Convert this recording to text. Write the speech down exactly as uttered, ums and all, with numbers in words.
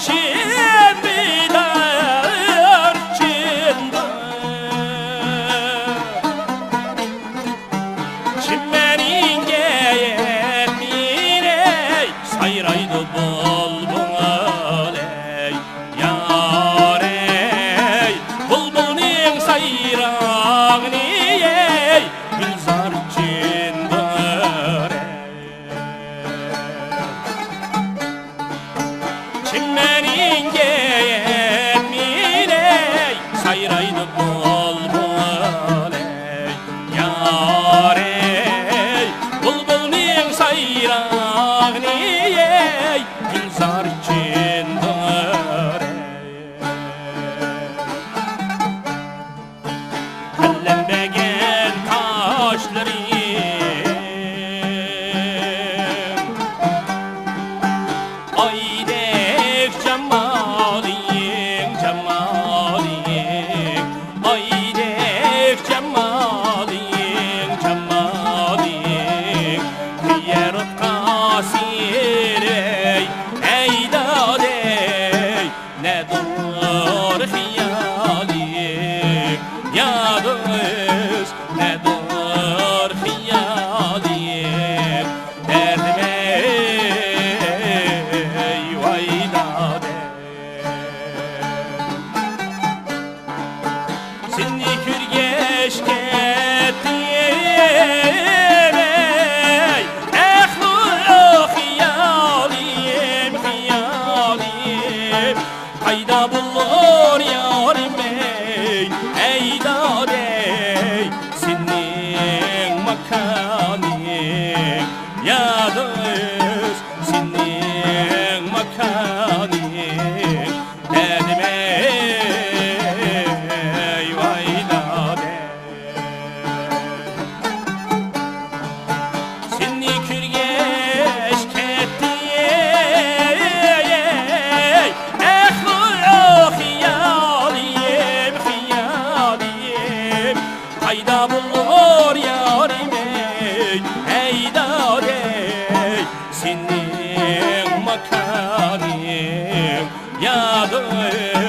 چىن بىدار، چىن بىدار. چىمەنگە يەتمىنەي، سايرايدۇ بۇلبۇل ئەي، يار ئەي. بۇلبۇلنىڭ سايرىغىنى ئەي، گۈلزار چىن بىدار ئەي. چىمەنگە يەتمىنەي، سايرايدۇ بۇلبۇل ئەي، يار ئەي. بۇلبۇلنىڭ سايرىغىنى ئەي، گۈلزار چىن بىدار ئەي. قەلەمبەگەن قاشلىرىڭ، ئايدەك جامالىڭ، جامالىڭ، ئايدەك جامالىڭ، جامالىڭ، كۆيەر ئوتقا سىيرەي، ئەي دادەي. نەدۇر خىيالىڭ، يا دوست، نەدۇر خىيالىڭ، دەردىم ئەي، ۋاي دادەم. سېنى كۆرگەچ كەتتىم ئەي، ئەھلى خىيالىم، خىيالىم. قايدا بولۇر يارىم ئەي، ئەي دادەي، سېنىڭ ماكانىڭ، يا دوست، سېنىڭ ماكانىڭ، دەردىم ئەي، ۋاي دادەي. سېنى كۆرگەچ كەتتى، ئەھۇ، خىيالىم، خىيالىم. قايدا بولۇر يارىم ئەي، ئەي دادەي، سېنىڭ ماكانىڭ، يا دوست.